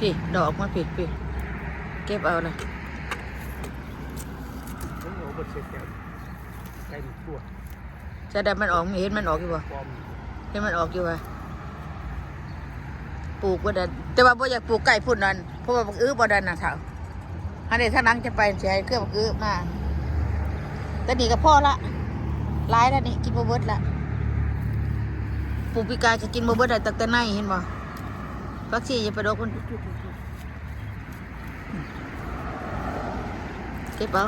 ພີ້ ດອກມັນ ພີ້ ພີ້ ເກັບເອົານະ. ໂອ້ ບໍ່ເສຍໃຈ ໃສ່ໝາກຖົ່ວ ຈະໄດ້ມັນອອກ ເຫັນມັນອອກຢູ່ບໍ່? ເຫັນມັນອອກຢູ່ຫວາ? ປູກບໍ່ໄດ້ ແຕ່ວ່າບໍ່ຢາກປູກໃກ້ພຸ້ນນັ້ນ ເພາະວ່າບັກອຶບໍ່ໄດ້ນະເຖົ້າ. ຫັ້ນເດ້ ທາງຫຼັງຈະໄປ ຊິໃຫ້ເຄືອບັກອຶມາ. ແຕ່ນີ້ກໍພໍລະ ຫຼາຍແລ້ວນີ້ ກິນບໍ່ເບິດລະ. ປູກປີກາຍກໍກິນບໍ່ເບິດລະ ຕັ້ງແຕ່ໃນ ເຫັນບໍ່? ຜັກຊີຢ່າໄປດົກມັນ ເກັບເອົາ.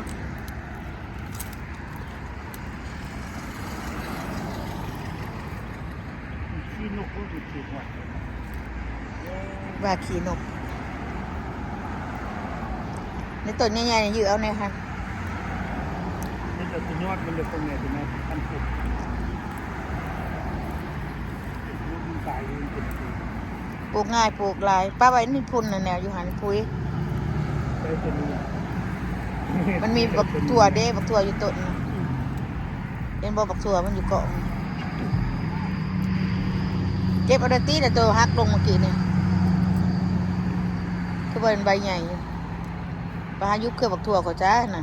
ຂີ້ນົກ ໂອ້ຍ ຂີ້ນົກ ວ່າຂີ້ນົກ ໃນຕົ້ນໃຫຍ່ໆ ຢື້ອາວແນ່ຫັ້ນ. ນີ້ກໍຊິຍອດມັນເລີຍ ຕົງນີ້ເປັນແມ່ພັນພຸດ ມັນຕາຍຢູ່ ມັນເປັນ ປູກງ່າຍ ປູກຫຼາຍ ປະໄວ້ໃນພຸ້ນນະ ແນວຢູ່ຫັ້ນ ປຸຍ ໄປຕົວນີ້ ມັນມີບັກຖົ່ວເດ້ ບັກຖົ່ວຢູ່ຕົ້ນນະ. ເຫັນບໍ່ ບັກຖົ່ວມັນຢູ່ເກາະ ເກັບເອົາໄດ້ຕິລະ ໂຕຫັກລົງເມື່ອກີ້ນີ້ ຄືວ່າມັນໃບໃຫຍ່ຢູ່. ໄປຫາຢຸບເຄືອບັກຖົ່ວເຂົາຈ້ານະ.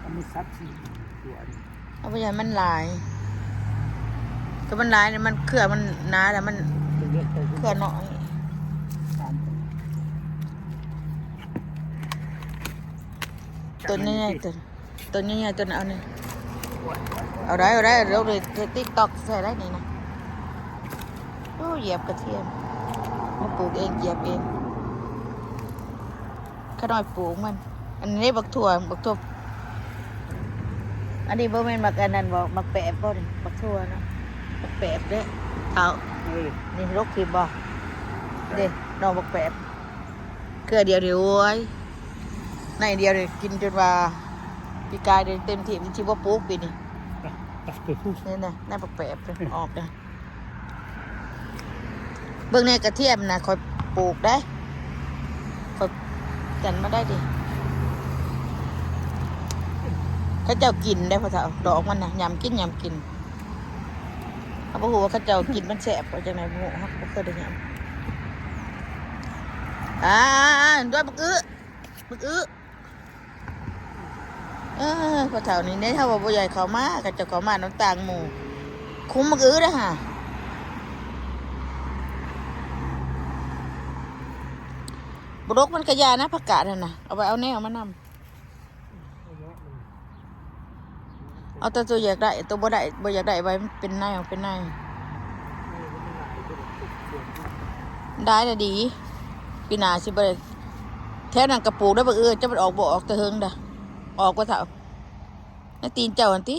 ເອົາມາສັບຊີ້ຕົວນີ້ ເອົາໄປ ຢ່າໃຫ້ມັນຫຼາຍ ຖ້າມັນຫຼາຍນີ້ ມັນເຄືອມັນໜາ ແລ້ວມັນເຄືອນ້ອຍ. ຕົ້ນໃຫຍ່ໆ ຕົ້ນ ຕົ້ນໃຫຍ່ໆ ຕົ້ນ ເອົານີ້ ເອົາໄດ້ ເອົາໄດ້ ເອົາໄດ້ ເອົາໄດ້ ເອົາໄດ້ TikTok ໃສ່ໄດ້ນີ້ນະ. ໂອ້ ຢຽບກະທຽມ ມາປູກເອງ ຢຽບເອງ ຂະນ້ອຍປູກມັນ. ອັນນີ້ບັກຖົ່ວ ບັກຖົ່ວ ອັນນີ້ບໍ່ແມ່ນບັກອັນນັ້ນບໍ? ບັກແປບບໍນີ້? ບັກຖົ່ວນະ ບັກແປບເດ້ເຖົ້າ. ເອີ ນີ້ລົກຖິ້ມບໍ? ເດ້ ດອກບັກແປບ ເຄືອດຽວນີ້ ໂອ້ຍ ໃນດຽວນີ້ກິນຈົນວ່າ ປີກາຍນີ້ເຕັມທີ່ ມັນຊິບໍ່ປູກປີນີ້. ນີ້ນະ ໃນບັກແປບອອກນະ. ເບິ່ງແນ່ ກະທຽມນະ ຂ້ອຍປູກໄດ້ ຂ້ອຍກັນມາໄດ້ເດ້. ເຂົາເຈົ້າກິນໄດ້ພໍ່ເຖົ້າ ດອກມັນນະ ຫຍ້ຳກິນ ຫຍ້ຳກິນ. ເຮົາບໍ່ຮູ້ວ່າເຂົາເຈົ້າກິນມັນແຊບ ເອົາຈັ່ງໃດບໍ່ຮູ້ ເຮົາກໍບໍ່ເຄີຍໄດ້ຫຍ້ຳ. ອ່າ ດ້ວຍບັກອຶ ບັກອຶ. ເອີ ພໍ່ເຖົ້ານີ້ເດ້ ເຮົາວ່າບໍ່ຢາກເຂົ້າມາ ເຂົາເຈົ້າເຂົ້າມານຳຕ່າງໝູ່ ຄຸມບັກອຶເດ້ຫາ. ບໍ່ດົກມັນກະຢ່ານະ ຜັກກາດຫັ້ນນະ ເອົາໄວ້ເອົາແນວມານຳ. ເອົາແຕ່ໂຕຢາກໄດ້ ໂຕບໍ່ໄດ້ ບໍ່ຢາກໄດ້ໄວ້ ມັນເປັນໃນ ເອົາເປັນໃນ. ໄດ້ລະດີ ປີໜ້າຊິບໍ່ໄດ້. ແຖວນັ້ນກະປູກໄດ້ບັກອຶ ຈັກມັນອອກບໍ່ອອກ ແຕ່ເຫິງດາ ອອກບໍ່ເຖົ້າ ໃນຕີນເຈົ້າຫັ້ນຕິ.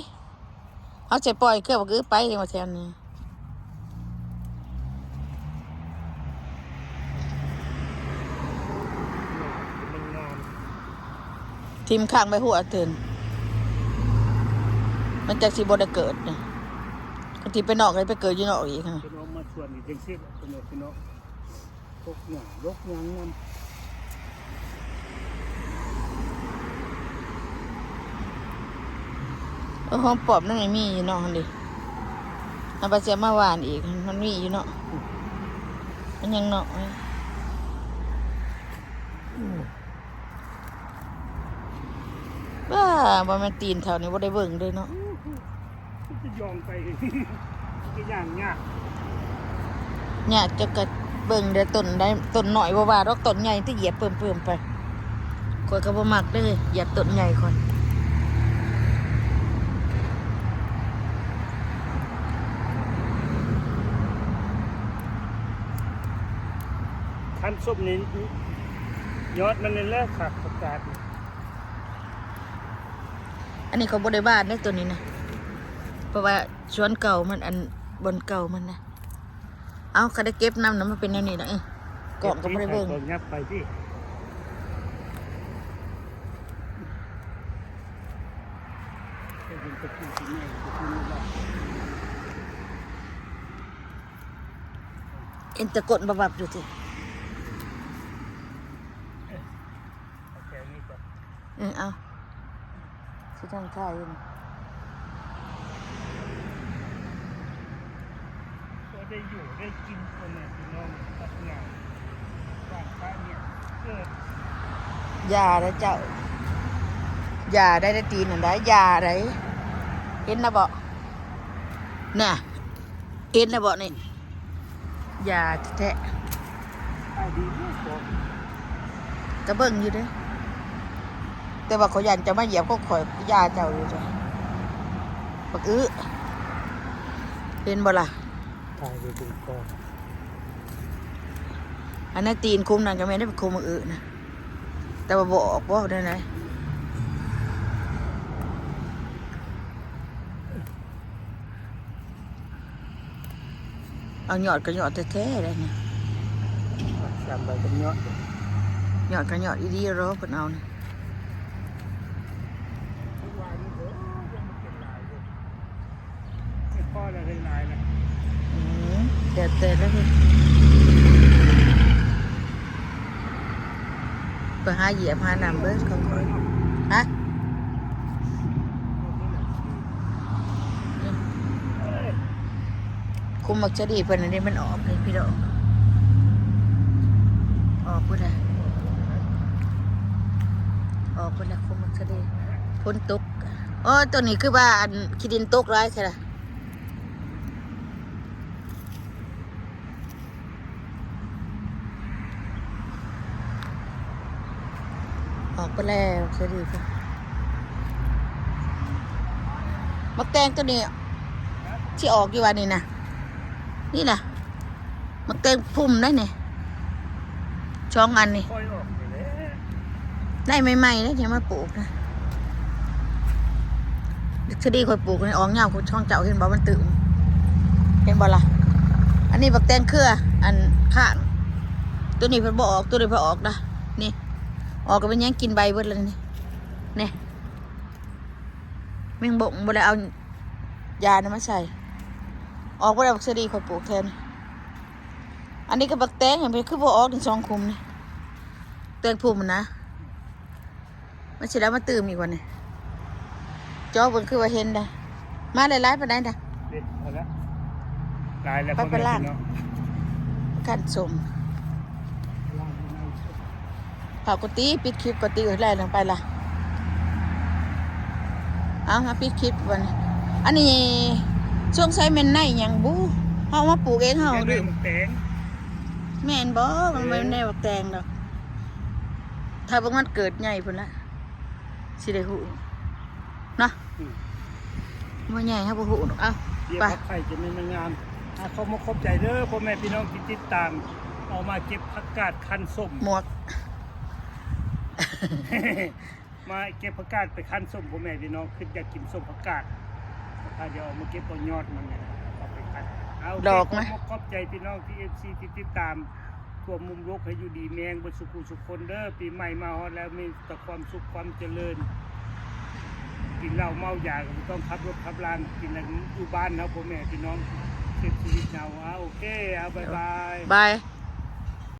ເຮົາຊິປ່ອຍເຄືອບັກອຶໄປ ຈັ່ງວ່າແຖວນີ້ ມັນງາມ ຖິ້ມຄ້າງໄວ້ຫົວຕື່ນ ມັນຈັກຊິບໍ່ໄດ້ເກີດນະ. ຄັນຊິໄປນອກ ກໍໄປເກີດຢູ່ນອກອີກຫັ້ນ. ເພິ່ນອອກມາຊວນອີກຈັ່ງຊີ້ແຫຼະ ເພິ່ນວ່າພີ່ນ້ອງ. ລົກຫຍ້າ ລົກຫຍັງນຳ. ເອີ ຫອມປ້ອມນັ້ນມີຢູ່ເນາະຫັ້ນເດ ເຮົາວ່າຊິເອົາມາຫວ່ານອີກ ມັນມີຢູ່ເນາະ ມັນຍັງນ້ອຍ. ບ້າ ບໍ່ແມ່ນຕີນເຖົ້ານີ້ບໍ່ໄດ້ເບິ່ງເດ້ເນາະ. ຈະຍ່ອງໄປ ຈະຍ່າງຍາກ ຍາກ ເຈົ້າກະເບິ່ງເດີ້ ຕົ້ນໃດ ຕົ້ນນ້ອຍບໍ່ວ່າດອກ ຕົ້ນໃຫຍ່ຕິ ຢຽບເພີ່ມໆໄປ. ຂ້ອຍກະບໍ່ມັກເດ້ ຢຽບຕົ້ນໃຫຍ່ຂ້ອຍ. ຄັນສົມນີ້ ຍອດມັນນີ້ແຫຼະຄັກ ປະກາດນີ້. ອັນນີ້ເຂົາບໍ່ໄດ້ຫວ່ານເດ້ ໂຕນີ້ນະ ເພາະວ່າສວນເກົ່າມັນ ອັນ ບ່ອນເກົ່າມັນນະ. ເອົ້າ ຄັນໄດ້ເກັບນຳນະ ມັນເປັນແນວນີ້ນະ. ເອີ ກ້ອງກໍບໍ່ໄດ້ເບິ່ງ ຍັບໄປຕິ. ເຫັນແຕ່ກົ້ນບັບໆຢູ່ຕິ. ເອີ ເອົາ ຊິທາງທ້າຍຢູ່ນີ້. ໄດ້ຢູ່ໄດ້ກິນ ພໍ່ແມ່ພີ່ນ້ອງ ຕັດຫຍ້າ ບ້ານປະເນຍເກີດ. ຢ່າເດີເຈົ້າ ຢ່າໄດ້ ໄດ້ຕີນຫັ້ນໄດ ຢ່າໄດ. ເຫັນນະເບາະ ນະ ເຫັນນະເບາະນີ້ ຢ່າແທ້ໆ. ຂາຍດີຢູ່ບໍ່? ກະເບິ່ງຢູ່ເດ້ ແຕ່ວ່າຂ້ອຍຢ້ານເຈົ້າມາຢຽບຂອງຂ້ອຍ ຢ່າເຈົ້າຢູ່ເດ້ ບັກອຶ. ເຫັນບໍ່ລະ? ຖ່າຍໄປເບິ່ງກ່ອນ. ອັນນັ້ນຕີນຄຸມນັ້ນກະແມ່ນເດ້ ຄຸມບັກອຶນະ ແຕ່ວ່າບໍ່ອອກບໍ່ ແນວໃດ. ເອົາຍອດກະຍອດແທ້ໆ ໄດ໋ນີ້ ຊ້ຳໃບກະຍອດ ຍອດກະຍອດອີ່ຫຼີເນາະ ເພິ່ນເອົານີ້. ພໍແລ້ວ ໄດ້ຫຼາຍແລ້ວ. ອືມ ແຕ່ ແຕ່ລະ ໄປຫາຢຽບຫານຳເບິ່ງຂອງຂ້ອຍ. ຮະ? ຄຸມໝາກສາລີເພິ່ນອັນນີ້ມັນອອກເດ້ພີ່ນ້ອງ ອອກພຸ້ນລະ ອອກພຸ້ນລະ ຄຸມໝາກສາລີ. ຝົນຕົກ ອໍ ໂຕນີ້ຄືວ່າອັນຂີ້ດິນຕົກຫຼາຍແທ້ລະ. ອອກໄປແລ້ວ ສະດີ ໝາກແຕງໂຕນີ້ຊິອອກຢູ່ວ່ານີ້ນະ ນີ້ນະ ໝາກແຕງພຸ່ມໄດ໋ນີ້ ສອງອັນນີ້ ໄດ້ໃໝ່ໆ ໄດ້ ຍັງມາປູກນະ. ສະດີຂ້ອຍປູກນີ້ອອກຍາວກວ່າຂອງເຈົ້າ ເຫັນບໍ່ ມັນຕຶ້ງ ເຫັນບໍ່ລະ? ອັນນີ້ບັກແຕງເຄືອ ອັນ ຄ້າງ ໂຕນີ້ເພິ່ນບໍ່ອອກ ໂຕນີ້ເພິ່ນອອກນະ ນີ້ ອອກກະເປັນຫຍັງ ກິນໃບເບິດແລ້ວນີ້ ນີ້ ແມງບົງບໍ່ໄດ້ເອົາຢານະມາໃສ່ ອອກບໍ່ໄດ້ ບັກສະດີຂ້ອຍປູກແທນ. ອັນນີ້ກະບັກແຕງ ເຫັນບໍ່ ຄືບໍ່ອອກນີ້ ສອງຄຸມນີ້ ແຕງພຸ່ມນະ. ມັນຊິໄດ້ມາຕື່ມອີກວ່ານີ້ ເຈາະເບິ່ງຄືວ່າເຫັນໄດ໋ ມາຫຼາຍໆປານໃດນະ ເດ້ ເອົາລະ ຫຼາຍແລ້ວ ໄປ ພໍ່ແມ່ພີ່ນ້ອງ ຂັ້ນສົມ ຝາກກົດຕິ ປິດຄລິບ ກົດຕິ ເອີ ໄລ່ລົງໄປລະ ເອົາ ມາປິດຄລິບບັດນີ້. ອັນນີ້ສົງໄສແມ່ນໃນຫຍັງບຸ ເຮົາເອົາມາປູກເອງ ເຮົາ ແມ່ນໃນບັກແຕງ ແມ່ນບໍ່? ມັນບໍ່ແມ່ນໃນບັກແຕງດອກ ຖ້າເບິ່ງມັນເກີດໃຫຍ່ພຸ້ນລະ ຊິໄດ້ຮູ້ເນາະ ອືມ ບໍ່ໃຫຍ່ເຮົາບໍ່ຮູ້ດອກ. ເອົ້າ ໄປ ໄຂ່ຈະແມ່ນງາມ. ອ່າ ຂອບອົກຂອບໃຈເດີພໍ່ແມ່ພີ່ນ້ອງທີ່ຕິດຕາມ ເອົາມາເກັບຜັກກາດຄັ້ນສົ້ມ ໝວກ ມາເກັບຜັກກາດໄປຄັ້ນສົ້ມ ພໍ່ແມ່ພີ່ນ້ອງ ຄິດຢາກກິນສົ້ມຜັກກາດ ພາດຽວເອົາມາເກັບເອົາຍອດມັນນີ້ ເອົາໄປຄັ້ນ ເອົາ ດອກນະ. ຂອບອົກຂອບໃຈພີ່ນ້ອງທີ່ ເອັຟຊີ ທີ່ຕິດຕາມ ທົ່ວມຸມໂລກ ໃຫ້ຢູ່ດີມີແຮງເບິດສູ່ຜູ້ສູ່ຄົນເດີ. ປີໃໝ່ມາຮອດແລ້ວ ມີແຕ່ຄວາມສຸກຄວາມຈະເລີນ ກິນເຫຼົ້າເມົາຢາກະບໍ່ຕ້ອງຂັບລົດຂັບລາ ກິນແລ້ວຢູ່ບ້ານເຮົາ ພໍ່ແມ່ພີ່ນ້ອງ ເຊບຊີວິດເຮົາ. ເອົາ ໂອເຄ ເອົາ ບາຍບາຍ ບາຍ.